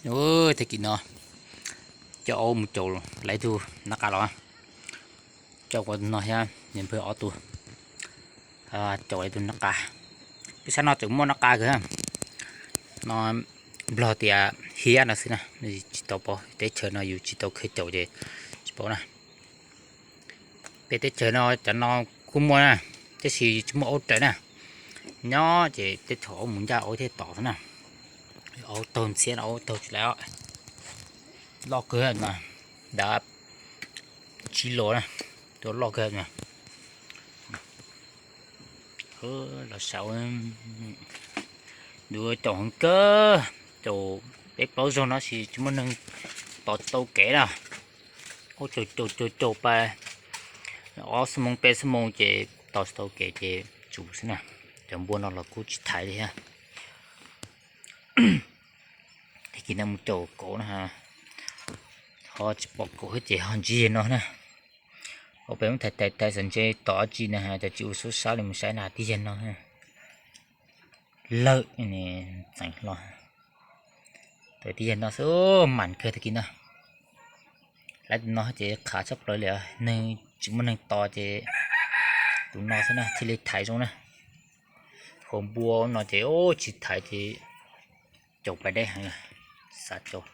Tag kis no coj aub mus caum lawv ib tug nab qa los. Coj qua no thiab niam npawg ob tug caum lawv ib tug nab qa. Peb sab no tseem muaj nab qa kawg. No Nplog tias hiab no xwb na, tsis tau paub, teb chaws no yus tsis tau khaws caum ces tsis paub na. Peb teb chaws no cov no kuj muaj na, tab sis tsis muaj aub raws na. Nyob ces tej thaum aub mus ncaj aub thiaj tom xwb na. Aub taug ntxhiab no aub taug tsis lawm. Loj kawg mas, dav tsib los na, tus loj kawg mas. Los saum, nws caum heev kawg, caum peb plaub zaug no sis tsis muaj neeg tos tsis tau kev na. Aub caum caum caum caum pas ob xuab moos peb xuab moos ces tos tsis tau kev ces tsum xwb na. Cov npua no los kuj tsis thaiv li thiab. Tag kis no mus caum kauv na, ho tsis pom kauv thiab ces ho ntsib yawg no na. Ua peb muab thaiv thaiv thaiv xav ntshe tom dab tsi na, cas tsis ua suab sab li, mus saib na tib yawg no na. Lawm, txeev hlo. Tib yawg no xwb, mas kawg tag kis no. Lawv tus no ces qhav tshaj plaws li, neeg tsis muaj neeg tos ces tus no xwb na thiaj li thaiv zoo na. Hauv npua no ces tsis thaiv ces caum pas deb heev, xav caum.